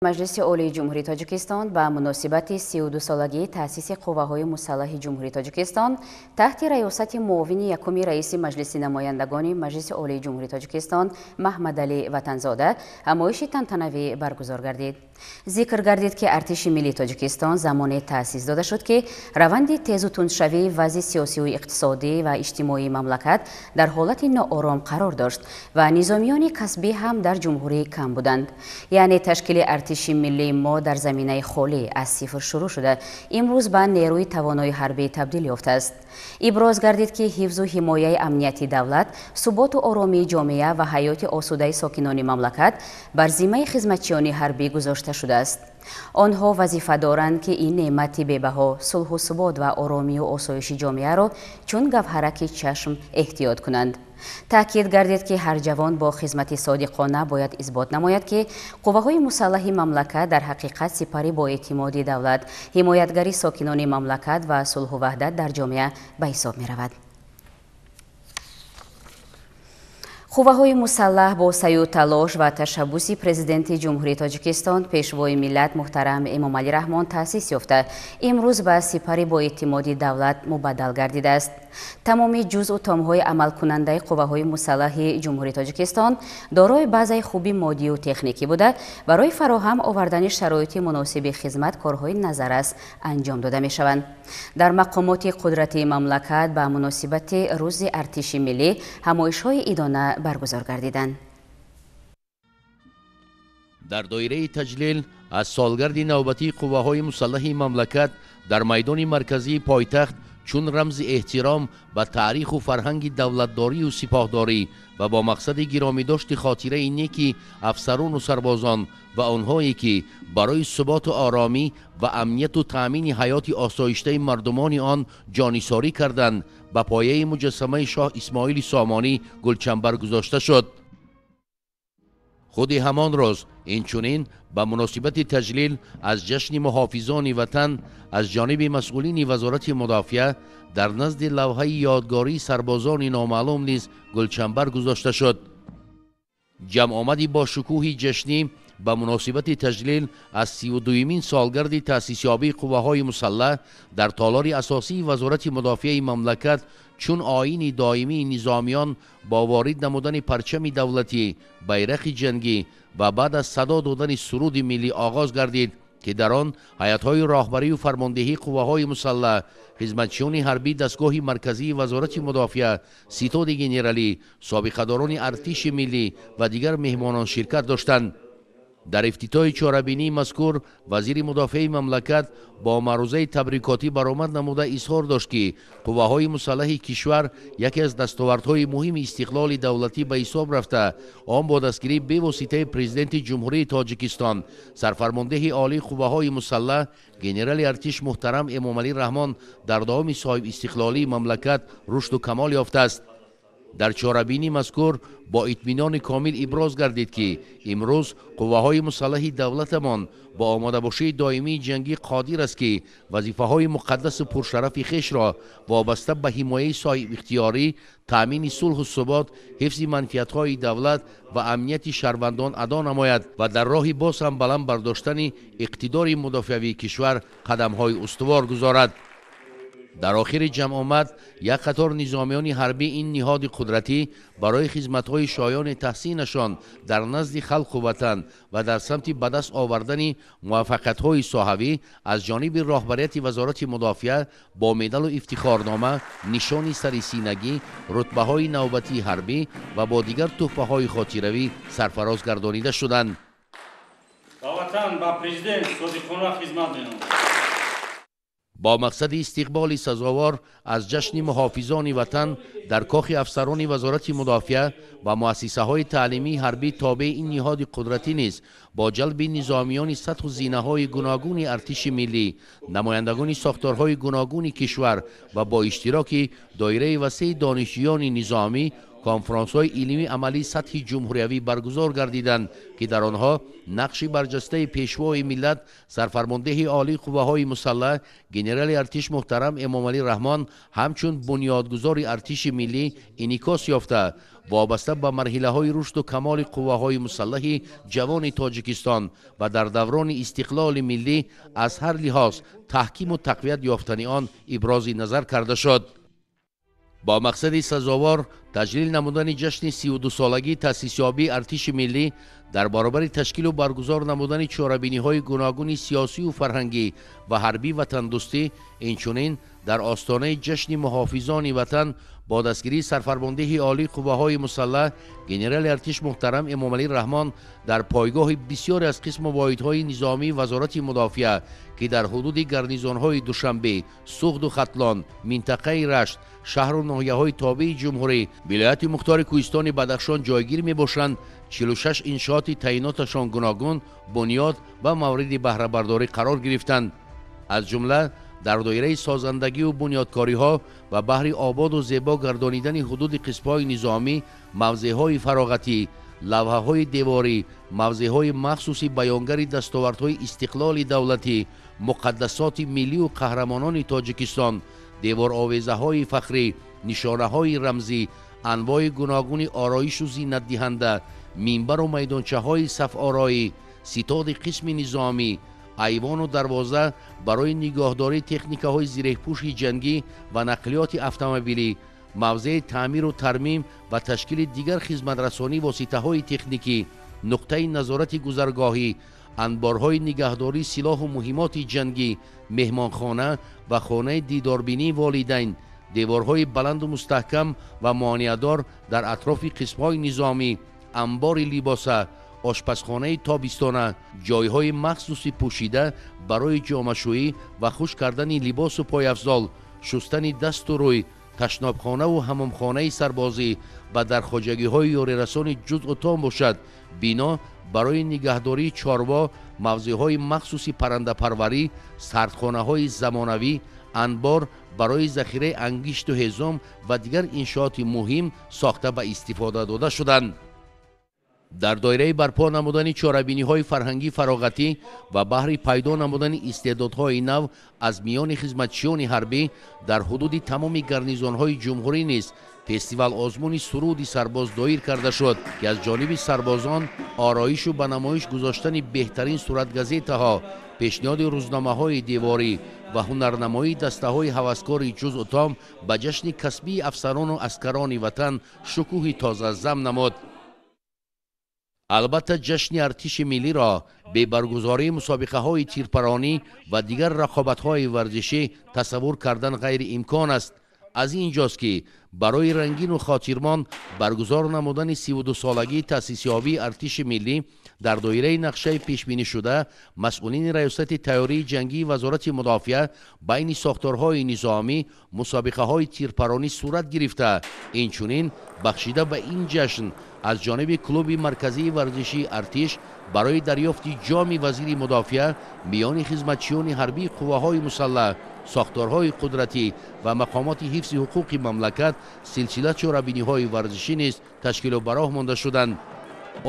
Маҷлиси Олии Ҷумҳурии Тоҷикистон ба муносибати 32-солагии таъсиси қувваҳои мусаллаҳи Ҷумҳурии Тоҷикистон таҳти раёсати муовини якуми раиси Маҷлиси намояндагони Маҷлиси Олии Ҷумҳурии Тоҷикистон Маҳмадалӣ Ватанзода ҳамоиши тантанавӣ баргузор гардид. Зикр гардид, ки Артиши миллии Тоҷикистон замоне таъсис дода шуд, ки раванди тезу тундшавии вазъи сиёсию иқтисодӣ ва иҷтимоии мамлакат дар ҳолати ноором қарор дошт ва низомиёни касбӣ ҳам дар ҷумҳурӣ кам буданд. Яъне ташкили Артиши миллии мо дар заминаи холӣ аз сифр шурӯъ шуда, имрӯз ба нерӯи тавонои ҳарбӣ табдил ёфтааст. Иброз гардид, ки ҳифзу ҳимояи амнияти давлат, суботу оромии ҷомеа ва ҳаёти осудаи сокинони мамлакат бар зиммаи хизматчиёни ҳарбӣ гузошта шудааст. Онҳо вазифа доранд, ки ин неъмати бебаҳо, сулҳу субот ва оромию осоиши ҷомеаро чун гавҳараки чашм эҳтиёт кунанд. Таъкид гардид, ки ҳар ҷавон бо хизмати содиқона бояд исбот намояд, ки қувваҳои мусаллаҳи мамлакат дар ҳақиқат сипари боэътимоди давлат, ҳимоятгари сокинони мамлакат ва сулҳу ваҳдат дар ҷомеа ба ҳисоб меравад. Қувваҳои мусаллаҳ бо саъю талош ва ташаббуси Президенти Ҷумҳурии Тоҷикистон, Пешвои миллат муҳтарам Эмомалӣ Раҳмон таъсис ёфта, имрӯз ба сипари боэътимоди давлат мубаддал гардидааст. Тамоми ҷузъу томҳои амалкунандаи қувваҳои мусаллаҳи Ҷумҳурии Тоҷикистон дорои баъзаи хуби моддию техникӣ буда, барои фароҳам овардани шароити муносиби хизмат корҳои назаррас анҷом дода мешаванд. Дар мақомоти қудратии мамлакат ба муносибати Рӯзи Артиши миллӣ ҳамоишҳои идона баргузор гардиданд. Дар доираи таҷлил аз солгарди навбатии қувваҳои мусаллаҳи мамлакат дар майдони марказии пойтахт чун рамзи эҳтиром ба таъриху фарҳанги давлатдорию сипоҳдорӣ ва бо мақсади гиромидошти хотираи неки афсарону сарбозон ва онҳое, ки барои суботу оромӣ ва амнияту таъмини ҳаёти осоиштаи мардумони он ҷонисорӣ карданд, ба пояи муҷассамаи шоҳ Исмоили Сомонӣ гулчамбар гузошта шуд. Худи ҳамон рӯз инчунин ба муносибати таҷлил аз ҷашни муҳофизони ватан аз ҷониби масъулини Вазорати мудофиа дар назди лавҳаи ёдгории сарбозони номаълум низ гулчамбар гузошта шуд. Ҷамъомади бо шукӯҳи ҷашнӣ ба муносибати таҷлил аз 32-юмин солгарди таъсисёбии қувваҳои мусаллаҳ дар толори асосии Вазорати мудофиаи мамлакат чун оини доимии низомиён бо ворид намудани парчами давлатӣ, байрақи ҷангӣ ва баъд аз садо додани суруди миллӣ оғоз гардид, ки дар он ҳайатҳои роҳбарию фармондеҳии қувваҳои мусаллаҳ, хизматчиёни ҳарбӣ дастгоҳи марказии Вазорати мудофиа, ситоди генералӣ, собиқадорони Артиши миллӣ ва дигар меҳмонон ширкат доштанд. Дар ифтитоҳи чорабинии мазкур вазири мудофиаи мамлакат бо маърузаи табрикотӣ баромад намуда изҳор дошт, ки қувваҳои мусаллаҳи кишвар яке аз дастовардҳои муҳими истиқлоли давлатӣ ба ҳисоб рафта, он бо дастгирии бевоситаи Президенти Ҷумҳурии Тоҷикистон, сарфармондеҳи олии қувваҳои мусаллаҳ, генерали артиш муҳтарам Эмомалӣ Раҳмон дар давоми соҳибистиқлолии мамлакат рушду камол ёфтааст. Дар чорабинии мазкур бо итминони комил иброз гардид, ки имрӯз қувваҳои мусаллаҳи давлатамон бо омодабошии доимии ҷангӣ қодир аст, ки вазифаҳои муқаддасу пуршарафи хешро вобаста ба ҳимояи соҳибихтиёрӣ, таъмини сулҳу субот, ҳифзи манфиатҳои давлат ва амнияти шаҳрвандон адо намояд ва дар роҳи боз ҳам баланд бардоштани иқтидори мудофиавии кишвар қадамҳои устувор гузорад. Дар охири ҷамъомад як қатор низомиёни ҳарбӣ ин ниҳоди қудратӣ барои хизматҳои шоёни таҳсинашон дар назди халқу ватан ва дар самти ба даст овардани муваффақиятҳои соҳавӣ аз ҷониби роҳбарияти Вазорати мудофиа бо медалу ифтихорнома, нишони сарисинагӣ, рутбаҳои навбатии ҳарбӣ ва бо дигар туҳфаҳои хотиравӣ сарфароз гардонида шуданд. Ба ватан, ба президент содиқона хизмат менамоям. Бо мақсади истиқболи сазовор аз ҷашни муҳофизони ватан дар кохи афсарони Вазорати мудофиа ва муассисаҳои таълимии ҳарбӣ тобеи ин ниҳоди қудратӣ низ бо ҷалби низомиёни сатҳу зинаҳои гуногуни Артиши миллӣ, намояндагони сохторҳои гуногуни кишвар ва бо иштироки доираи васеи донишҷӯёни низомӣ конфронсҳои илмии амалии сатҳи ҷумҳуриявӣ баргузор гардиданд, ки дар онҳо нақши барҷастаи Пешвои миллат, сарфармондеҳи олии қувваҳои мусаллаҳ, генерали артиш муҳтарам Эмомалӣ Раҳмон ҳамчун бунёдгузори Артиши миллӣ инъикос ёфта, Вобаста ба марҳилаҳои рушду камоли қувваҳои мусаллаҳи ҷавони Тоҷикистон ва дар даврони истиқлоли миллӣ аз ҳар лиҳоз таҳкиму тақвият ёфтани он ибрози назар карда шуд. Бо мақсади сазовор таҷлил намудани ҷашни 32-солагии таъсисёбии артиши миллӣ дар баробари ташкилу баргузор намудани чорабиниҳои гуногуни сиёсию фарҳангӣ ва ҳарбӣ ватандӯстӣ, инчунин дар остонаи ҷашни муҳофизони ватан бо дастгирии сарфармондеҳи олии қувваҳои мусаллаҳ генерали артиш муҳтарам Эмомалӣ Раҳмон дар пойгоҳи бисёре аз қисму воҳидҳои низомии Вазорати мудофиа, ки дар ҳудуди гарнизонҳои Душанбе, Суғду Хатлон, минтақаи Рашт, шаҳру ноҳияҳои тобеи ҷумҳурӣ, вилояти мухтори Кӯҳистони Бадахшон ҷойгир мебошанд, 46 иншооти таъиноташон гуногун бунёд ва мавриди баҳрабардорӣ қарор гирифтанд. Аз ҷумла дар доираи созандагию бунёдкориҳо ва баҳри ободу зебо гардонидани ҳудуди қисмҳои низомӣ, мавзеъҳои фароғатӣ, лавҳаҳои деворӣ, мавзеъҳои махсуси баёнгари дастовардҳои истиқлоли давлатӣ, муқаддасоти миллию қаҳрамонони Тоҷикистон, деворовезаҳои фахрӣ, нишонаҳои рамзӣ, анвои гуногуни ороишу зинатдиҳанда, минбару майдончаҳои сафороӣ, ситоди қисми низомӣ, айвону дарвоза барои нигоҳдории техникаҳои зиреҳпӯши ҷангӣ ва нақлиёти автомобилӣ, мавзеи таъмиру тармим ва ташкили дигар хизматрасонӣ воситаҳои техникӣ, нуқтаи назорати гузаргоҳӣ, анборҳои нигаҳдории силоҳу муҳимоти ҷангӣ, меҳмонхона ва хонаи дидорбинии волидайн, деворҳои баланду мустаҳкам ва монеадор дар атрофи қисмҳои низомӣ, анбори либоса, ошпазхонаи тобистона, ҷойҳои махсуси пӯшида барои ҷомашӯӣ ва хушк кардани либосу пойафзол, шустани дасту рӯй, ташнобхонаву ҳамомхонаи сарбозӣ ва дар хоҷагиҳои ёрирасони ҷузъу том бошад, бино барои нигаҳдории чорво, мавзеъҳои махсуси паррандапарварӣ, сардхонаҳои замонавӣ, анбор барои захираи ангишту ҳезум ва дигар иншооти муҳим сохта ба истифода дода шуданд. Дар доираи барпо намудани чорабиниҳои фарҳангӣ фароғатӣ ва баҳри пайдо намудани истеъдодҳои нав аз миёни хизматчиёни ҳарбӣ дар ҳудуди тамоми гарнизонҳои ҷумҳурӣ низ фестивал озмуни суруди сарбоз доир карда шуд, ки аз ҷониби сарбозон ороишу ба намоиш гузоштани беҳтарин суратгазетаҳо, пешниҳоди рӯзномаҳои деворӣ ва ҳунарнамоии дастаҳои ҳаваскори ҷузъу том ба ҷашни касбии афсарону аскарони ватан шукӯҳи тоза зам намуд. Албатта, ҷашни артиши миллиро бе баргузории мусобиқаҳои тирпаронӣ ва дигар рақобатҳои варзишӣ тасаввур кардан ғайриимкон аст. Аз ин ҷост, ки барои рангину хотирмон баргузор намудани 32-солагии таъсисёбии артиши миллӣ дар доираи нақшаи пешбинишуда масъулини раёсати тайёрии ҷангии Вазорати мудофиа байни сохторҳои низомӣ мусобиқаҳои тирпаронӣ сурат гирифта, инчунин бахшида ба ин ҷашн аз ҷониби клуби марказии варзишии артиш барои дарёфти ҷоми вазири мудофиа миёни хизматчиёни ҳарбии қувваҳои мусаллаҳ, сохторҳои қудратӣ ва мақомоти ҳифзи ҳуқуқи мамлакат силсила чорабиниҳои варзишӣ низ ташкилу ба роҳ монда шуданд.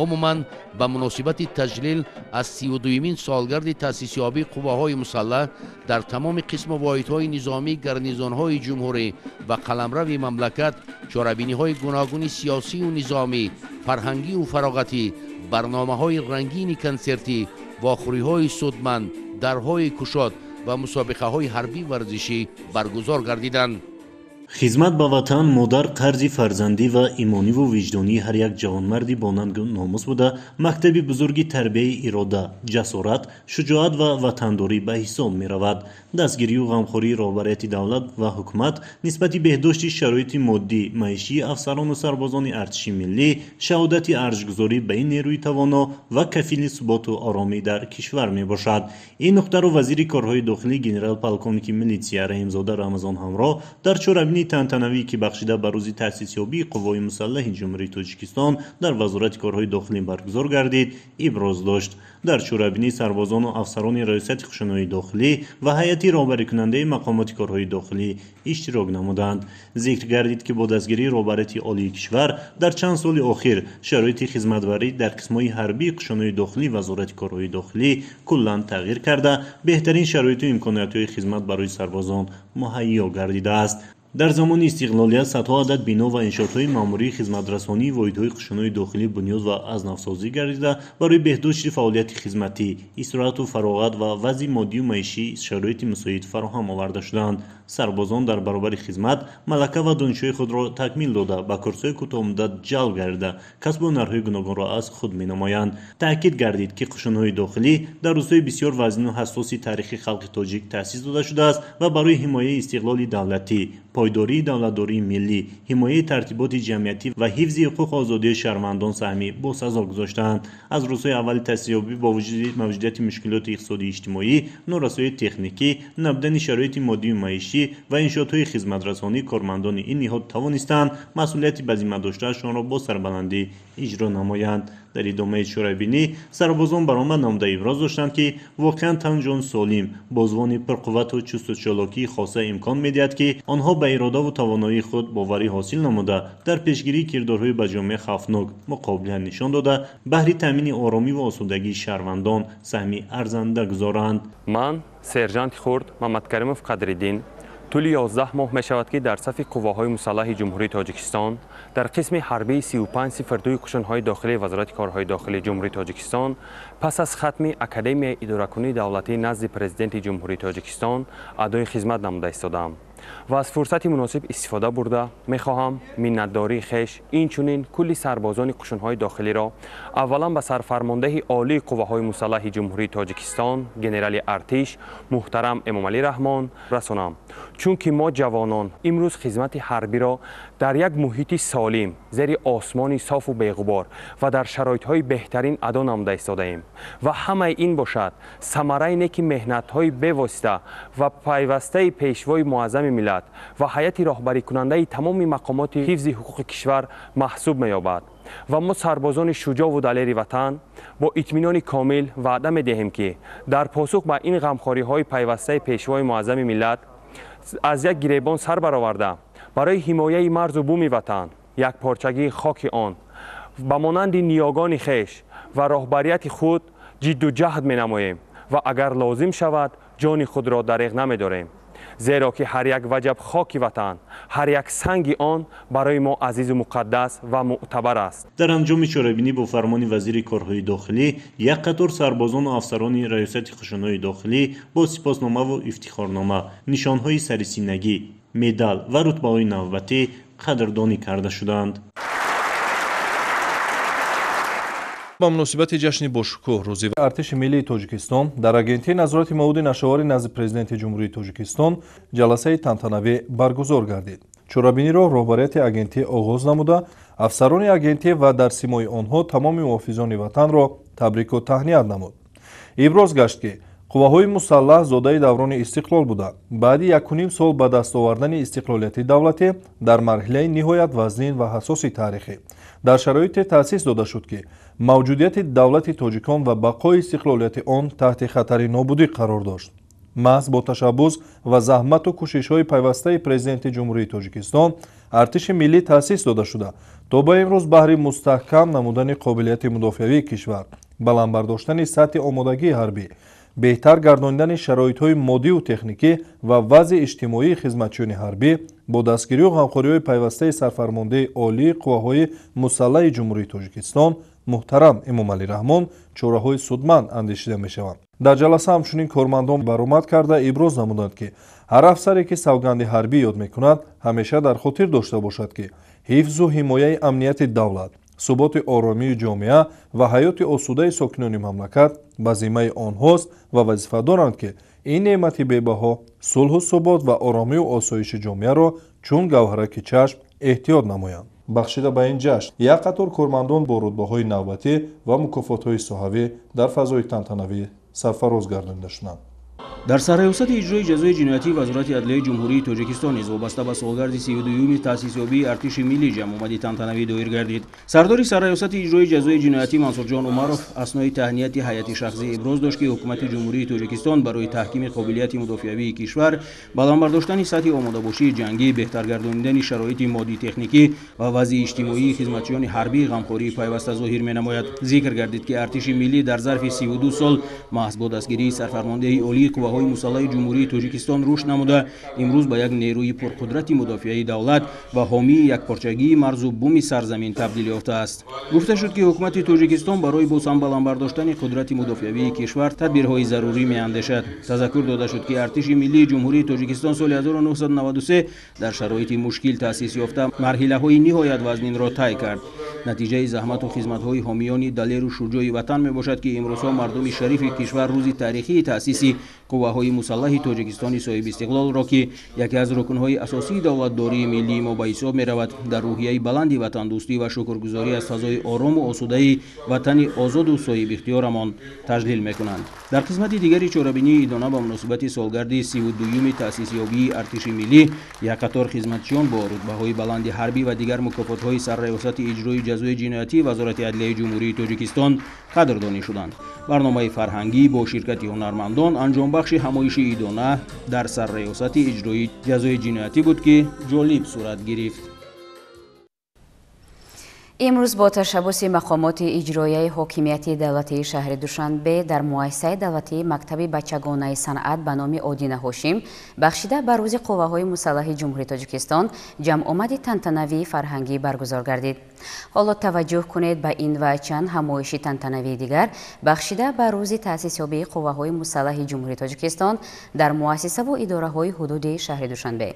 Умуман, ба муносибати таҷлил аз 32-юмин солгарди таъсисёбии қувваҳои мусаллаҳ дар тамоми қисму воҳидҳои низомии гарнизонҳои ҷумҳурӣ ва қаламрави мамлакат чорабиниҳои гуногуни сиёсию низомӣ, фарҳангию фароғатӣ, барномаҳои рангини консертӣ, вохӯриҳои судманд, дарҳои кушод ва мусобиқаҳои ҳарбӣ варзишӣ баргузор гардиданд. Хизмат ба ватан модар қарзи фарзандӣ ва имониву виҷдонии ҳар як ҷавонмарди бонангу номус буда, мактаби бузурги тарбияи ирода, ҷасорат, шуҷоат ва ватандорӣ ба ҳисоб меравад. Дастгирию ғамхории роҳбарияти давлат ва ҳукумат нисбати беҳдошти шароити моддӣ, маишии афсарону сарбозони артиши миллӣ, шаҳодати арҷгузорӣ ба ин нерӯи тавоно ва кафили суботу оромӣ дар кишвар мебошад. Ин нуқтаро вазири корҳои дохилӣ генерал-полковники милитсия Раҳимзода Рамазон ҳамроҳ дар чорабинии тантанавӣ, ки бахшида ба рӯзи таъсисёбии қувваҳои мусаллаҳи Ҷумҳурии Тоҷикистон дар Вазорати корҳои дохилӣ баргузор гардид, иброз дошт. Дар чорабинӣ сарбозону афсарони раёсати қушунҳои дохилӣ ва ҳайати роҳбарикунандаи мақомоти корҳои дохилӣ иштирок намуданд. Зикр гардид, ки бо дастгирии роҳбарияти олии кишвар дар чанд соли охир шароити хизматбарӣ дар қисмҳои ҳарбии қушунҳои дохилӣ Вазорати корҳои дохилӣ куллан тағйир карда, беҳтарин шароиту имкониятҳои хизмат барои сарбозон муҳайё гардидааст. Дар замони истиқлолият садҳо адад бино ва иншоотҳои маъмурии хизматрасонии воҳидҳои қушунҳои дохилӣ бунёд ва аз навсозӣ гардида, барои беҳдошти фаъолияти хизматӣ, истироҳату фароғат ва вазъи моддию маишӣ шароити мусоид фароҳам оварда шудаанд. Сарбозон дар баробари хизмат малака ва донишҳои худро такмил дода, ба курсҳои кӯтоҳмуддат ҷалб гардида, касбу ҳунарҳои гуногунро аз худ менамоянд. Таъкид гардид, ки қушунҳои дохилӣ дар рӯзҳои бисёр вазнину ҳассоси таърихи халқи тоҷик таъсис дода шудааст ва барои ҳимояи истиқлоли давлатӣ, пойдории давлатдории миллӣ, ҳимояи тартиботи ҷамъиятӣ ва ҳифзи ҳуқуқу озодии шаҳрвандон саҳми босазо гузоштаанд. Аз рӯзҳои аввали таъсисёбӣ бо вуҷуди мавҷудияти мушкилоти иқтисодию иҷтимоӣ, норасоии техникӣ, набудани шароити моддию маишӣ ва иншоотҳои хизматрасонӣ, кормандони ин ниҳод тавонистанд масъулияти ба зимма доштаашонро бо сарбаландӣ иҷро намоянд. Дар идомаи чорабинӣ сарбозон баромад намуда иброз доштанд, ки воқеан танҷон солим, бозвони пурқуввату чусту чолокии хоса имкон медиҳад, ки онҳо ба иродаву тавоноии худ боварӣ ҳосил намуда, дар пешгирии кирдорҳои ба ҷомеа хавфнок муқобилият нишон дода, баҳри таъмини оромӣ ва осудагии шаҳрвандон саҳми арзанда гузоранд. Ман сержанти хурд Мамадкаримов Қадриддин тӯли 11 моҳ мешавад, ки дар сафи қувваҳои мусаллаҳи Ҷумҳурии Тоҷикистон дар қисми ҳарбии 3502 қушунҳои дохилии Вазорати корҳои дохилии Ҷумҳурии Тоҷикистон пас аз хатми Академияи идоракунии давлатӣ назди Президенти Ҷумҳурии Тоҷикистон адои хизмат намуда истодаам ва аз фурсати муносиб истифода бурда мехоҳам миннатдории хеш, инчунин кулли сарбозони қушунҳои дохилиро аввалан ба сарфармондеҳи олии қувваҳои мусаллаҳи Ҷумҳурии Тоҷикистон генерали артиш муҳтарам Эмомалӣ Раҳмон расонам, чунки мо ҷавонон имрӯз хизмати ҳарбиро дар як муҳити солим, зери осмони софу беғубор ва дар шароитҳои беҳтарин адо намуда истодаем ва ҳамаи ин бошад самараи неки меҳнатҳои бевосита ва пайвастаи пешвои муаззами миллат ва ҳайати роҳбарикунандаи тамоми мақомоти ҳифзи ҳуқуқи кишвар маҳсуб меёбад. Ва мо сарбозони шуҷову далери ватан бо итминони комил ваъда медиҳем, ки дар посух ба ин ғамхориҳои пайвастаи пешвои муаззами миллат аз як гиребон сар бароварда, барои ҳимояи марзу буми ватан, якпорчагии хоки он ба монанди ниёгони хеш ва роҳбарияти худ ҷидду ҷаҳд менамоем ва агар лозим шавад ҷони худро дареғ намедорем, зеро ки ҳар як ваҷаб хоки ватан, ҳар як санги он барои мо азизу муқаддас ва мӯътабар аст. Дар анҷоми чорабинӣ бо фармони вазири корҳои дохилӣ як қатор сарбозону афсарони раёсати қушунҳои дохилӣ бо сипосномаву ифтихорнома, нишонҳои сарисинагӣ, медал ва рутбаҳои навбатӣ қадрдонӣ карда шуданд. Ба муносибати ҷашни бошукӯҳ рӯзи Артиши миллии Тоҷикистон дар Агентии назорати маводи нашъаовари назди Президенти Ҷумҳурии Тоҷикистон ҷаласаи тантанавӣ баргузор гардид. Чорабиниро роҳбарияти агентӣ оғоз намуда, афсарони агентӣ ва дар симои онҳо тамоми муҳофизони ватанро табрику таҳният намуд. Иброз гашт, ки қувваҳои мусаллаҳ зодаи даврони истиқлол буда, баъди 1,5 сол ба даст овардани истиқлолияти давлатӣ дар марҳилаи ниҳоят вазнин ва ҳассоси таърихӣ дар шароите таъсис дода шуд, ки мавҷудияти давлати тоҷикон ва бақои истиқлолияти он таҳти хатари нобудӣ қарор дошт. Маҳз бо ташаббус ва заҳмату кӯшишҳои пайвастаи Президенти Ҷумҳурии Тоҷикистон Артиши миллӣ таъсис дода шуда, то ба имрӯз баҳри мустаҳкам намудани қобилияти мудофиавии кишвар, баланд бардоштани сатҳи омодагии ҳарбӣ, беҳтар гардонидани шароитҳои моддию техникӣ ва вазъи иҷтимоии хизматчиёни ҳарбӣ бо дастгирию ғамхориҳои пайвастаи сарфармондеҳи олии қувваҳои мусаллаҳи Ҷумҳурии Тоҷикистон муҳтарам Эмомалӣ Раҳмон чораҳои судманд андешида мешаванд. Дар ҷаласа ҳамчунин кормандон баромад карда иброз намуданд, ки ҳар афсаре, ки савганди ҳарбӣ ёд мекунад, ҳамеша дар хотир дошта бошад, ки ҳифзу ҳимояи амнияти давлат, суботи оромии ҷомеа ва ҳаёти осудаи сокинони мамлакат ба зиммаи онҳост ва вазифа доранд, ки ин неъмати бебаҳо, сулҳу субот ва оромию осоиши ҷомеаро чун гавҳараки чашм эҳтиёт намоянд. Бахшида ба ин ҷашн як қатор кормандон бо рутбаҳои навбатӣ ва мукофотҳои соҳавӣ дар фазои тантанавӣ сарфароз гардонида шуданд. Дар сарраёсати иҷрои ҷазои ҷиноятии Вазорати адлияи Ҷумҳурии Тоҷикистон низ вобаста ба солгарди 32-юми таъсисёбии Артиши миллӣ ҷамъомади тантанавӣ доир гардид. Сардори сарраёсати иҷрои ҷазои ҷиноятӣ Мансурҷон Умаров аснои таҳнияти ҳайати шахсӣ иброз дошт, ки ҳукумати Ҷумҳурии Тоҷикистон барои таҳкими қобилияти мудофиавии кишвар, баланд бардоштани сатҳи омодабошии ҷангӣ, беҳтар гардонидани шароити моддӣ-техникӣ ва вазъи иҷтимоии хизматчиёни ҳарбӣ ғамхории пайваста зоҳир менамояд. Зикр гардид, ки Артиши миллӣ дар зарфи 32 сол маҳз бо дастгирии сарфармондеҳи олии қувваҳои мусаллаҳи Ҷумҳурии Тоҷикистон рушд намуда, имрӯз ба як нерӯи пурқудрати мудофиаи давлат ва ҳомии якпорчагии марзу буми сарзамин табдил ёфтааст. Гуфта шуд, ки ҳукумати Тоҷикистон барои боз ҳам баланд бардоштани қудрати мудофиавии кишвар тадбирҳои зарурӣ меандешад. Тазаккур дода шуд, ки Артиши миллии Ҷумҳурии Тоҷикистон соли 1993 дар шароити мушкил таъсис ёфта, марҳилаҳои ниҳоят вазнинро тай кард. Натиҷаи заҳмату хизматҳои ҳомиёни далеру шуҷои ватан мебошад, ки имрӯзҳо мардуми шарифи кишвар рӯзи таърихии таъсиси қувваҳои мусаллаҳи Тоҷикистони соҳибистиқлолро, ки яке аз рукнҳои асосии давлатдории миллии мо ба ҳисоб меравад, дар рӯҳияи баланди ватандӯстӣ ва шукргузорӣ аз фазои орому осудаи ватани озоду соҳибихтиёрамон таҷлил мекунанд. Дар қисмати дигари чорабинии идона ба муносибати солгарди 32-юми таъсисёбии Артиши миллӣ як қатор хизматчиён бо рутбаҳои баланди ҳарбӣ ва дигар мукофотҳои Сарраёсати иҷрои ҷазои ҷиноятии Вазорати адлияи Ҷумҳурии Тоҷикистон қадрдонӣ шуданд. Барномаи фарҳангӣ бо ширкати ҳунармандон анҷомбахши ҳамоиши идона дар Сарраёсати иҷрои ҷазои ҷиноятӣ буд, ки ҷолиб сурат гирифт. Имрӯз бо ташаббуси мақомоти иҷроияи ҳокимияти давлатии шаҳри Душанбе дар муассисаи давлатии мактаби бачагонаи санъат ба номи Одина Ҳошим бахшида ба рӯзи қувваҳои мусаллаҳи Ҷумҳурии Тоҷикистон ҷамъомади тантанавии фарҳангӣ баргузор гардид. Ҳоло таваҷҷӯҳ кунед ба ин ва чанд ҳамоиши тантанавии дигар бахшида ба рӯзи таъсисёбии қувваҳои мусаллаҳи Ҷумҳурии Тоҷикистон дар муассисаву идораҳои ҳудуди шаҳри Душанбе.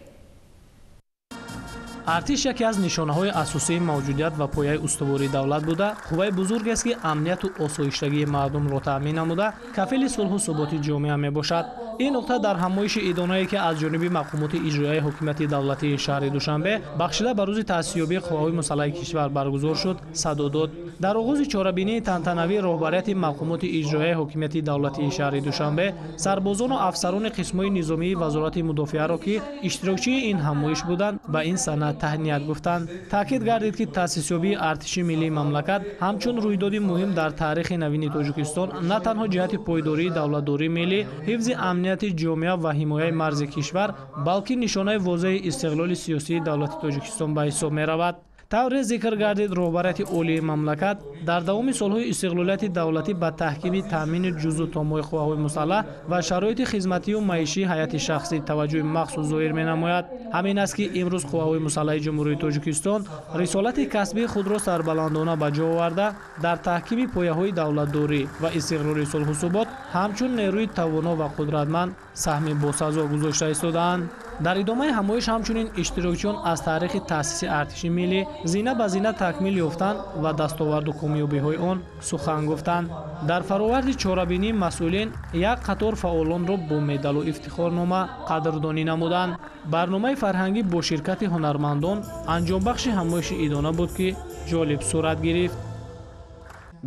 Артиш яке аз нишонаҳои асосии мавҷудият ва пояи устувории давлат буда, қувваи бузургест, ки амнияту осоиштагии мардумро таъмин намуда, кафили сулҳу суботи ҷомеа мебошад. Ин нуқта дар ҳамоиши идонае, ки аз ҷониби мақомоти иҷроияи ҳокимияти давлатии шаҳри Душанбе бахшида ба рӯзи таъсисёбии қувваҳои мусаллаҳи кишвар баргузор шуд, садо дод. Дар оғози чорабинии тантанавӣ роҳбарияти мақомоти иҷроияи ҳокимияти давлатии шаҳри Душанбе сарбозону афсарони қисмҳои низомии Вазорати мудофиаро, ки иштирокчии ин ҳамоиш буданд, ба ин сана таҳният гуфтанд. Таъкид гардид, ки таъсисёбии Артиши миллии мамлакат ҳамчун рӯйдоди муҳим дар таърихи навини Тоҷикистон на танҳо ҷиҳати пойдории давлатдории миллӣ, ҳифзи амнияти ҷомеа ва ҳимояи марзи кишвар, балки нишонаи возеҳи истиқлоли сиёсии давлати Тоҷикистон ба ҳисоб меравад. Тавре зикр гардид, роҳбарияти олии мамлакат дар давоми солҳои истиқлолияти давлатӣ ба таҳкими таъмини ҷузъу томои қувваҳои мусаллаҳ ва шароити хизматию маишии ҳайати шахсӣ таваҷҷӯҳи махсус зоҳир менамояд. Ҳамин аст, ки имрӯз қувваҳои мусаллаҳи Ҷумҳурии Тоҷикистон рисолати касбии худро сарбаландона ба ҷо оварда, дар таҳкими пояҳои давлатдорӣ ва истиқрори сулҳу субот ҳамчун нерӯи тавоно ва қудратманд саҳми босазо гузошта истодаанд. Дар идомаи ҳамоиш ҳамчунин иштирокчиён аз таърихи таъсиси Артиши миллӣ зина ба зина такмил ёфтанд ва дастоварду комёбиҳои он сухан гуфтанд. Дар фароварди чорабинии масъулин як қатор фаъолонро бо медалу ифтихорнома қадрдонӣ намуданд. Барномаи фарҳангӣ бо ширкати ҳунармандон анҷомбахши ҳамоиши идона буд, ки ҷолиб сурат гирифт.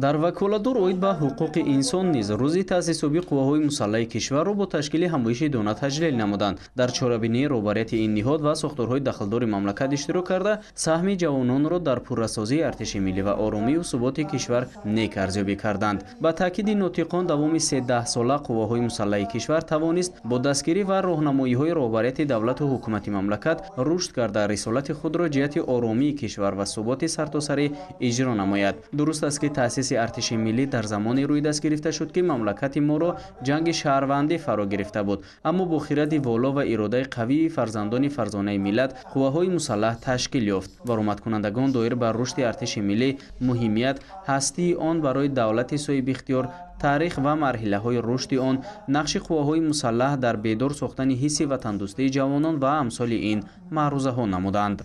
Дар ваколатдор оид ба ҳуқуқи инсон низ рӯзи таъсисёбии қувваҳои мусаллаҳи кишварро бо ташкили ҳамоиши идона таҷлил намуданд. Дар чорабинии роҳбарияти ин ниҳод ва сохторҳои дахлдори мамлакат иштирок карда, саҳми ҷавононро дар пуррасозии Артиши миллӣ ва оромию суботи кишвар нек арзёбӣ карданд. Ба таъкиди нотиқон, давоми 13сола қувваҳои мусаллаҳи кишвар тавонист бо дастгирӣ ва роҳнамоиҳои роҳбарияти давлату ҳукумати мамлакат рушд карда, рисолати худро ҷиҳати оромии кишвар ва суботи сартосарӣ иҷро намояд. Дуруст аст, ки таъсис Артиши миллӣ дар замоне рӯй даст гирифта шуд, ки мамлакати моро ҷанги шаҳрвандӣ фаро гирифта буд, аммо бо хиради воло ва иродаи қавии фарзандони фарзонаи миллат қувваҳои мусаллаҳ ташкил ёфт. Баромадкунандагон доир ба рушди Артиши миллӣ, муҳимият, ҳастии он барои давлати соҳибихтиёр, таърих ва марҳилаҳои рушди он, нақши қувваҳои мусаллаҳ дар бедор сохтани ҳисси ватандӯстии ҷавонон ва амсоли ин маърузаҳо намуданд.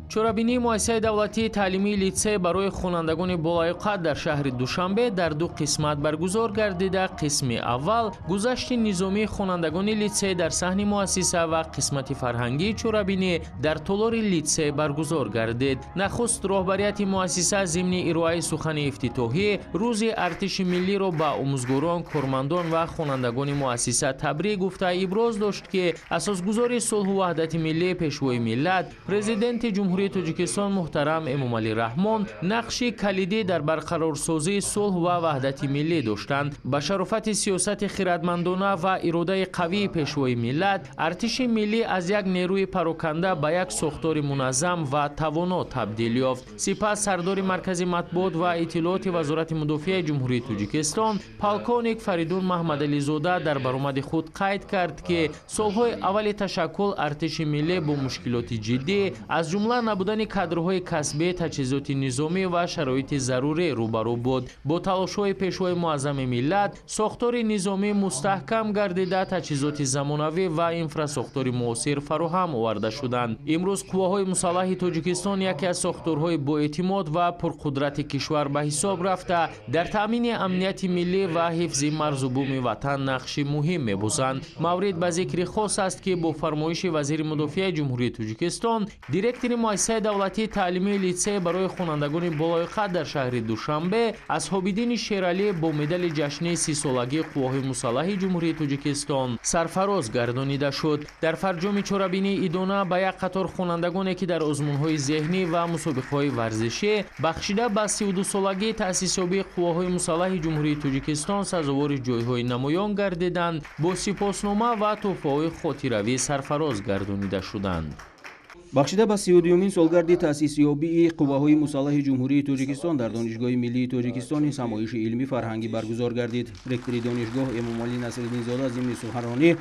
Чорабинии муассисаи давлатии таълимии литсей барои хонандагони болаёқат дар шаҳри Душанбе дар ду қисмат баргузор гардида, қисми аввал гузашти низомии хонандагони литсей дар саҳни муассиса ва қисмати фарҳангии чорабинӣ дар толори литсей баргузор гардид. Нахуст роҳбарияти муассиса зимни ироаи сухани ифтитоҳӣ рӯзи Артиши миллиро ба омӯзгорон, кормандон ва хонандагони муассиса табрик гуфта, иброз дошт, ки асосгузори сулҳу ваҳдати миллӣ, пешвои миллат, Президенти Ҷумҳурии Тоҷикистон муҳтарам Эмомалӣ Раҳмон нақши калидӣ дар барқарорсозии сулҳ ва ваҳдати миллӣ доштанд. Ба шарофати сиёсати хирадмандона ва иродаи қавии пешвои миллат, Артиши миллӣ аз як нерӯи пароканда ба як сохтори муназзам ва тавоно табдил ёфт. Сипас сардори Маркази матбуот ва иттилооти Вазорати мудофиаи Ҷумҳурии Тоҷикистон полковник Фаридун Маҳмадализода дар баромади худ қайд кард, ки солҳои аввали ташаккул артиши миллӣ бо мушкилоти ҷиддӣ, аз ҷумла набудани кадрҳои касбӣ, таҷҳизоти низомӣ ва шароити зарурӣ рӯбарӯ буд. Бо талошҳои пешвои муаззами миллат сохтори низомӣ мустаҳкам гардида, таҷҳизоти замонавӣ ва инфрасохтори муосир фароҳам оварда шуданд. Имрӯз қувваҳои мусаллаҳи Тоҷикистон яке аз сохторҳои боэътимод ва пурқудрати кишвар ба ҳисоб рафта, дар таъмини амнияти миллӣ ва ҳифзи марзу буми ватан нақши муҳим мебозанд. Маврид ба зикри хос аст, ки бо фармоиши вазири мудофиаи Ҷумҳурии Тоҷикистон директори муассисаи давлатии таълимии литсей барои хонандагони болоиқат дар шаҳри Душанбе Асҳобиддини Шералӣ бо медали ҷашни 30-солагии қувваҳои мусаллаҳи Ҷумҳурии Тоҷикистон сарфароз гардонида шуд. Дар фарҷоми чорабинии идона ба як қатор хонандагоне, ки дар озмунҳои зеҳнӣ ва мусобиқаҳои варзишӣ бахшида ба 32-солагии таъсисёбии қувваҳои мусаллаҳи Ҷумҳурии Тоҷикистон сазовори ҷойҳои намоён гардиданд, бо сипоснома ва тӯҳфаҳои хотиравӣ сарфароз гардонида шуданд. Бахшида ба 32-юмин солгарди таъсисёбии қувваҳои мусаллаҳи Ҷумҳурии Тоҷикистон дар Донишгоҳи миллии Тоҷикистон ҳамоиши илмӣ фарҳангӣ баргузор гардид. Ректори донишгоҳ Эмомалӣ Насриддинзода зимни суханронӣ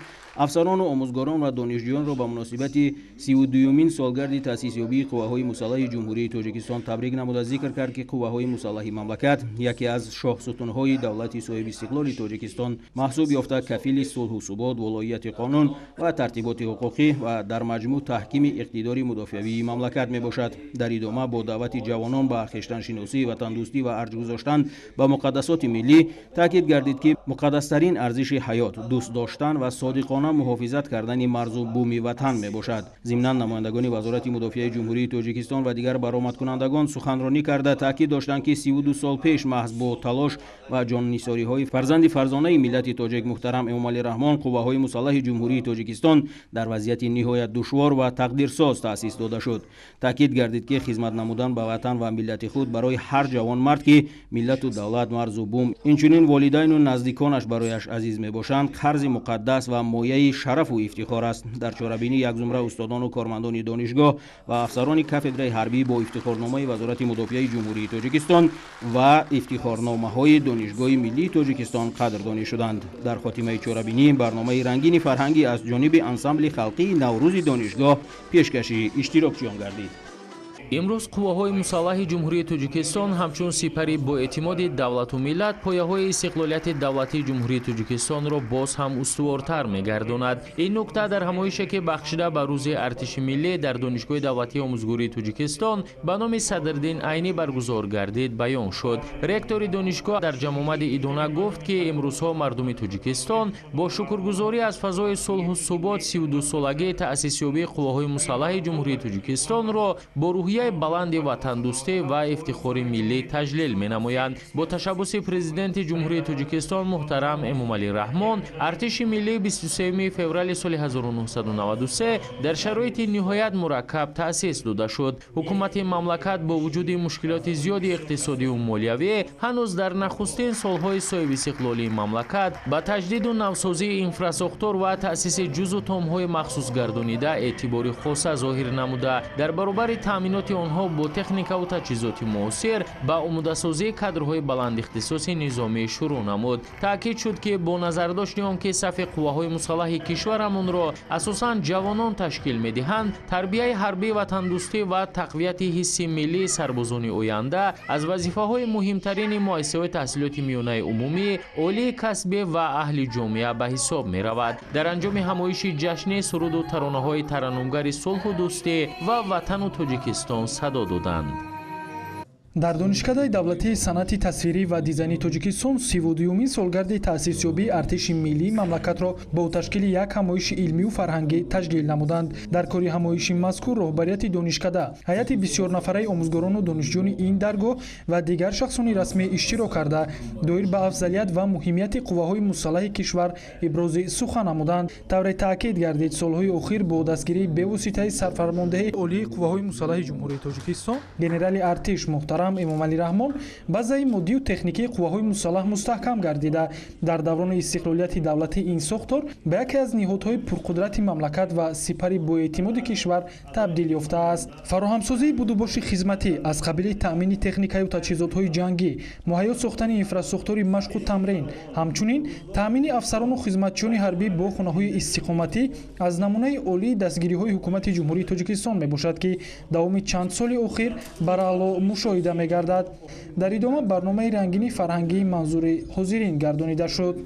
афсарону омӯзгорон ва донишҷӯёнро ба муносибати 32-юмин солгарди таъсисёбии қувваҳои мусаллаҳи Ҷумҳурии Тоҷикистон табрик намуда зикр кард, ки қувваҳои мусаллаҳи мамлакат яке аз шоҳсутунҳои давлати соҳибистиқлоли Тоҷикистон маҳсуб ёфта, кафили сулҳу субот, волоияти қонун ва тартиботи ҳуқуқӣ ва дар маҷмӯъ таҳкими иқтидори мудофиавии мамлакат мебошад. Дар идома бо даъвати ҷавонон ба хештаншиносӣ, ватандӯстӣ ва арҷ гузоштан ба муқаддасоти миллӣ таъкид гардид, ки муқаддастарин арзиши ҳаёт дӯст доштан ва содиқона муҳофизат кардани марзу буми ватан мебошад. Зимнан намояндагони Вазорати мудофиаи Ҷумҳурии Тоҷикистон ва дигар баромадкунандагон суханронӣ карда таъкид доштанд, ки 32 сол пеш маҳз бо талош ва ҷоннисориҳои фарзанди фарзонаи миллати тоҷик муҳтарам Эмомалӣ Раҳмон қувваҳои мусаллаҳи Ҷумҳурии Тоҷикистон дар вазъияти ниҳоят душвор ва тақдирсоз таъсис дода шуд. Таъкид гардид, ки хизмат намудан ба ватан ва миллати худ барои ҳар ҷавонмард, ки миллату давлат, марзу бум, инчунин волидайну наздиконаш барояш азиз мебошанд, қарзи муқаддас ва мояи шарафу ифтихор аст. Дар чорабинӣ як зумра устодону кормандони донишгоҳ ва афсарони кафедраи ҳарбӣ бо ифтихорномаи Вазорати мудофиаи Ҷумҳурии Тоҷикистон ва ифтихорномаҳои Донишгоҳи миллии Тоҷикистон қадрдонӣ шуданд. Дар хотимаи чорабинӣ барномаи рангини фарҳангӣ аз ҷониби ансамбли халқии Наврӯзи донишгоҳ пешкаши иштирокчиён гардид. Имрӯз қувваҳои мусаллаҳи Ҷумҳурии Тоҷикистон ҳамчун сипари боэътимоди давлату миллат пояҳои истиқлолияти давлатии Ҷумҳурии Тоҷикистонро боз ҳам устувортар мегардонад. Ин нукта дар ҳамоише, ки бахшида ба рӯзи артиши миллӣ дар Донишгоҳи давлатии омӯзгории Тоҷикистон ба номи Садриддин Айнӣ баргузор гардид, баён шуд. Ректори донишгоҳ дар ҷамъомади идона гуфт, ки имрӯзҳо мардуми Тоҷикистон бо шукргузорӣ аз фазои сулҳу субот 32-солагии таъсисёбии қувваҳои мусаллаҳи Ҷумҳурии Тоҷикистонро бо рӯҳияи баланди ватандӯстӣ ва ифтихори миллӣ таҷлил менамоянд. Бо ташаббуси президенти Ҷумҳурии Тоҷикистон муҳтарам Эмомалӣ Раҳмон артиши миллӣ 23 феврали соли 1993 дар шароити ниҳоят мураккаб таъсис дода шуд. Ҳукумати мамлакат бо вуҷуди мушкилоти зиёди иқтисодиву молиявӣ ҳанӯз дар нахустин солҳои соҳибистиқлолии мамлакат ба таҷдиду навсозии инфрасохтор ва таъсиси ҷузу томҳои махсусгардонида эътибори хоса зоҳир намуда, дар баробари таъминоти онҳо бо техникаву таҷҳизоти муосир ба омодасозии кадрҳои баландихтисоси низомӣ шурӯъ намуд. Таъкид шуд, ки бо назардошти он ки сафи қувваҳои мусаллаҳи кишварамонро асосан ҷавонон ташкил медиҳанд, тарбияи ҳарбии ватандӯстӣ ва тақвияти ҳисси миллии сарбозони оянда аз вазифаҳои муҳимтарини муассисаҳои таҳсилоти миёнаи умумӣ, олии касбӣ ва аҳли ҷомеа ба ҳисоб меравад. Дар анҷоми ҳамоиши ҷашнӣ суруду таронаҳои тараннумгари сулҳу дӯстӣ ва ватану Тоҷикистон садо доданд. Дар Донишкадаи давлатии санъати тасвирӣ ва дизайни Тоҷикистон 32-юмин солгарди таъсисёбии артиши миллии мамлакатро бо ташкили як ҳамоиши илмию фарҳангӣ таҷлил намуданд. Дар кори ҳамоиши мазкур роҳбарияти донишкада, ҳайати бисёрнафараи омӯзгорону донишҷӯёни ин даргоҳ ва дигар шахсони расмӣ иштирок карда, доир ба афзалият ва муҳимияти қувваҳои мусаллаҳи кишвар ибрози сухан намуданд. Тавре таъкид гардид, солҳои охир бо дастгирии бевоситаи сарфармондеҳи олии қувваҳои мусаллаҳи Ҷумҳурии Тоҷикистон генерали артиш муҳтарам муҳтарам Эмомалӣ Раҳмон базаи моддию техникии қувваҳои мусаллаҳ мустаҳкам гардида, дар даврони истиқлолияти давлатӣ ин сохтор ба яке аз ниҳодҳои пурқудрати мамлакат ва сипари боэътимоди кишвар табдил ёфтааст. Фароҳамсозии будубоши хизматӣ аз қабили таъмини техникаю таҷҳизотҳои ҷангӣ, муҳайё сохтани инфрасохтори машқу тамрин, ҳамчунин таъмини афсарону хизматчиёни ҳарбӣ бо хонаҳои истиқоматӣ аз намунаи олии дастгириҳои ҳукумати Ҷумҳурии Тоҷикистон мебошад, ки давоми чанд соли охир бараъло мушоҳида мегардад. Дар идома барномаи рангини фарҳангии манзури ҳозирин гардонида шуд.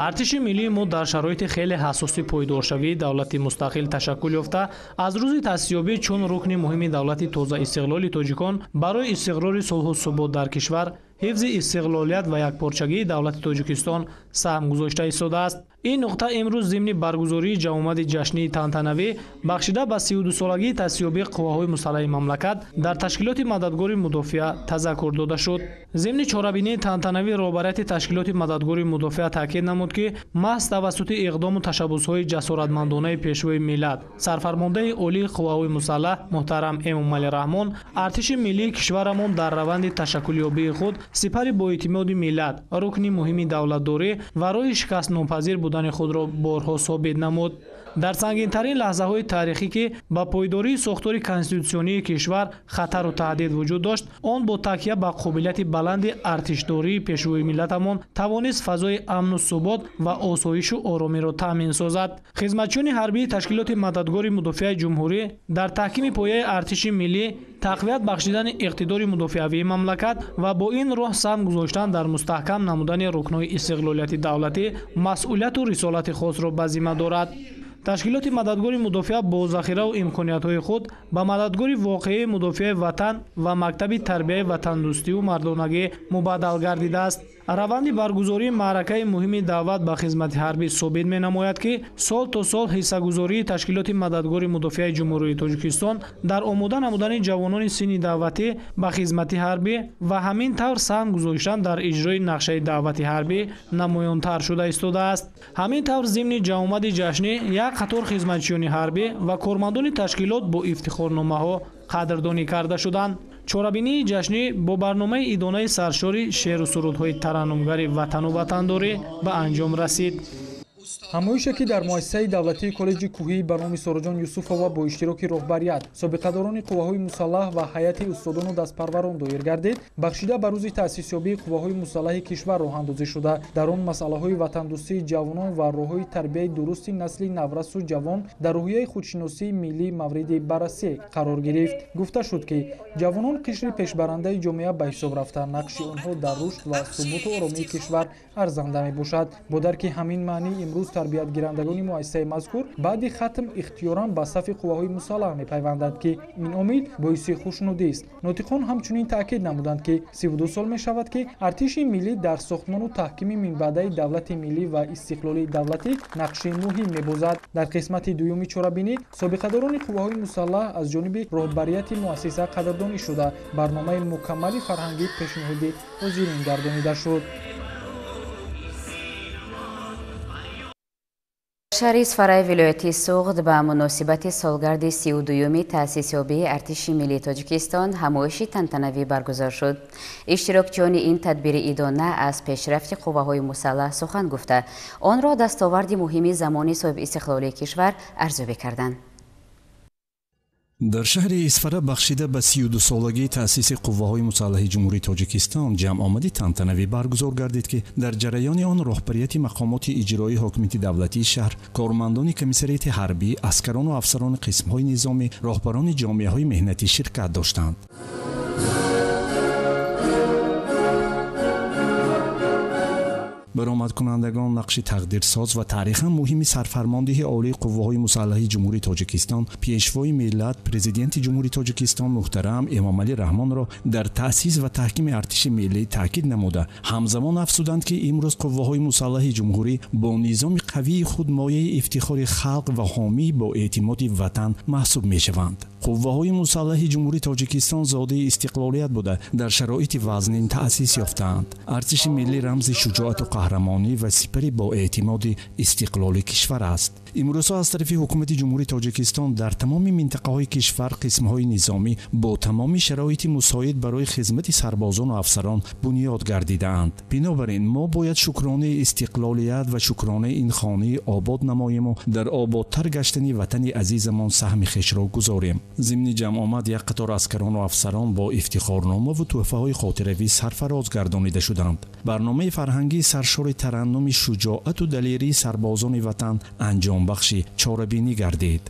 Артиши миллии мо дар шароити хеле ҳассоси пойдоршавии давлати мустақил ташаккул ёфта, аз рӯзи таъсисёбӣ чун рукни муҳими давлати тозаистиқлоли тоҷикон барои истиқрори сулҳу субот дар кишвар, ҳифзи истиқлолият ва якпорчагии давлати Тоҷикистон саҳм гузошта истодааст. Ин нуқта имрӯз зимни баргузории ҷамъомади ҷашнии тантанавӣ бахшида ба 32-солагии таъсисёбии қувваҳои мусаллаҳи мамлакат дар ташкилоти мададгори мудофиа тазаккур дода шуд. Зимни чорабинии тантанавӣ роҳбарияти ташкилоти мададгори мудофиа таъкид намуд, ки маҳз тавассути иқдому ташаббусҳои ҷасоратмандонаи пешвои миллат, сарфармондаи олии қувваҳои мусаллаҳ муҳтарам Эмомалӣ Раҳмон, артиши миллии кишварамон дар раванди ташаккулёбии худ сипари боэътимоди миллат, рукни муҳими давлатдорӣ ва роҳи шикастнопазир будани худро борҳо собит намуд. Дар сангинтарин лаҳзаҳои таърихӣ, ки ба пойдории сохтори конститутсионии кишвар хатару таҳдид вуҷуд дошт, он бо такя ба қобилияти баланди артишдории пешвои миллатамон тавонист фазои амну субот ва осоишу оромиро таъмин созад. Хизматчиёни ҳарбии ташкилоти мададгори мудофиаи ҷумҳурӣ дар таҳкими пояи артиши миллӣ, тақвият бахшидани иқтидори мудофиавии мамлакат ва бо ин роҳ саҳм гузоштан дар мустаҳкам намудани рукнҳои истиқлолияти давлатӣ масъулияту рисолати хосро ба зимма дорад. Ташкилоти мададгори мудофиа бо захираву имкониятҳои худ ба мададгори воқеии мудофиаи ватан ва мактаби тарбияи ватандӯстию мардонагӣ мубаддал гардидааст. Раванди баргузории маъракаи муҳими даъват ба хизмати ҳарбӣ собит менамояд, ки сол то сол ҳиссагузории ташкилоти мададгори мудофиаи Ҷумҳурии Тоҷикистон дар омода намудани ҷавонони синни даъватӣ ба хизмати ҳарбӣ ва ҳамин тавр саҳм гузоштан дар иҷрои нақшаи даъвати ҳарбӣ намоёнтар шуда истодааст. Ҳамин тавр зимни ҷамъомади ҷашнӣ як қатор хизматчиёни ҳарбӣ ва кормандони ташкилот бо ифтихорномаҳо қадрдонӣ карда шуданд. Чорабинии ҷашнӣ бо барномаи идонаи саршори шеъру сурудҳои тараннумгари ватану ватандорӣ ба анҷом расид. Ҳамоише, ки дар муассисаи давлатии коллеҷи кӯҳӣ ба номи Сороҷон Юсуфова бо иштироки роҳбарият, собиқадорони қувваҳои мусаллаҳ ва ҳайати устодону дастпарварон доир гардид, бахшида ба рӯзи таъсисёбии қувваҳои мусаллаҳи кишвар роҳандозӣ шуда, дар он масъалаҳои ватандӯстии ҷавонон ва роҳҳои тарбияи дурусти насли наврасу ҷавон дар рӯҳияи худшиносии миллӣ мавриди баррасӣ қарор гирифт. Гуфта шуд, ки ҷавонон қишри пешбарандаи ҷомеа ба ҳисоб рафта, нақши онҳо дар рушд ва суботу оромии кишвар арзанда мебошад. Бо дарки ҳамин маънӣ имрӯз тарбиятгирандагони муассисаи мазкур баъди хатм ихтиёран ба сафи қувваҳои мусаллаҳ мепайванданд, ки ин омил боиси хушнудист. Нотиқон ҳамчунин таъкид намуданд, ки 32 сол мешавад, ки артиши миллӣ дар сохтмону таҳкими минбаъдаи давлати миллӣ ва истиқлоли давлатӣ нақши муҳим мебозад. Дар қисмати дуюми чорабинӣ собиқадорони қувваҳои мусаллаҳ аз ҷониби роҳбарияти муассиса қадрдонӣ шуда, барномаи мукаммали фарҳангӣ пешниҳоди ҳозирин гардонида шуд. Шаҳри Исфараи вилояти Суғд ба муносибати солгарди 32-юми таъсисёбии артиши миллии Тоҷикистон ҳамоиши тантанавӣ баргузор шуд. Иштирокчиёни ин тадбири идона аз пешрафти қувваҳои мусаллаҳ сухан гуфта, онро дастоварди муҳими замони соҳибистиқлолии кишвар арзёбӣ карданд. Дар шаҳри Исфара бахшида ба 32-солагии таъсиси қувваҳои мусаллаҳи Ҷумҳурии Тоҷикистон ҷамъомади тантанавӣ баргузор гардид, ки дар ҷараёни он роҳбарияти мақомоти иҷроии ҳокимияти давлатии шаҳр, кормандони комиссариати ҳарбӣ, аскарону афсарони қисмҳои низомӣ, роҳбарони ҷомеаҳои меҳнатӣ ширкат доштанд. Баромадкунандагон нақши тақдирсоз ва таърихан муҳими сарфармондиҳи олии қувваҳои мусаллаҳи Ҷумҳурии Тоҷикистон, пешвои миллат, президенти Ҷумҳурии Тоҷикистон муҳтарам Эмомалӣ Раҳмонро дар таъсис ва таҳкими артиши миллӣ таъкид намуда, ҳамзамон афзуданд, ки имрӯз қувваҳои мусаллаҳи ҷумҳурӣ бо низоми қавии худ мояи ифтихори халқ ва ҳомии бо эътимоди ватан маҳсуб мешаванд. Қувваҳои мусаллаҳи Ҷумҳурии Тоҷикистон зодаи истиқлолият буда, дар шароити вазнин таъсис ёфтаанд. Артиши миллӣ рамзи шуҷоату қаҳрамонӣ ва сипари боэътимоди истиқлоли кишвар аст. Имрӯзҳо аз тарафи ҳукумати Ҷумҳурии Тоҷикистон дар тамоми минтақаҳои кишвар қисмҳои низомӣ бо тамоми шароити мусоид барои хизмати сарбозону афсарон бунёд гардидаанд. Бинобар ин мо бояд шукронаи истиқлолият ва шукронаи ин хонаи обод намоему дар ободтар гаштани ватани азизамон саҳми хешро гузорем. Зимни ҷамъомад як қатор аскарону афсарон бо ифтихорномаву тӯҳфаҳои хотиравӣ сарфароз гардонида шуданд. Барномаи фарҳангии саршори тараннуми шуҷоату далерии сарбозони ватан анҷомбахши чорабинӣ гардид.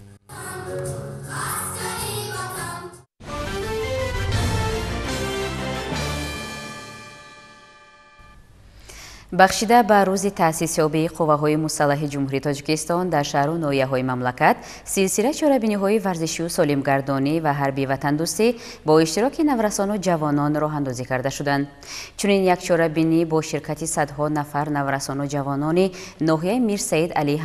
Бахшида ба рӯзи таъсисёбии қувваҳои мусаллаҳи Ҷумҳурии Тоҷикистон дар шаҳру ноҳияҳои мамлакат силсила чорабиниҳои варзишию солимгардонӣ ва ҳарбии ватандӯстӣ бо иштироки наврасону ҷавонон роҳандозӣ карда шуданд. Чунин як чорабинӣ бо ширкати садҳо нафар наврасону ҷавонони ноҳияи Мирсаид Алӣ.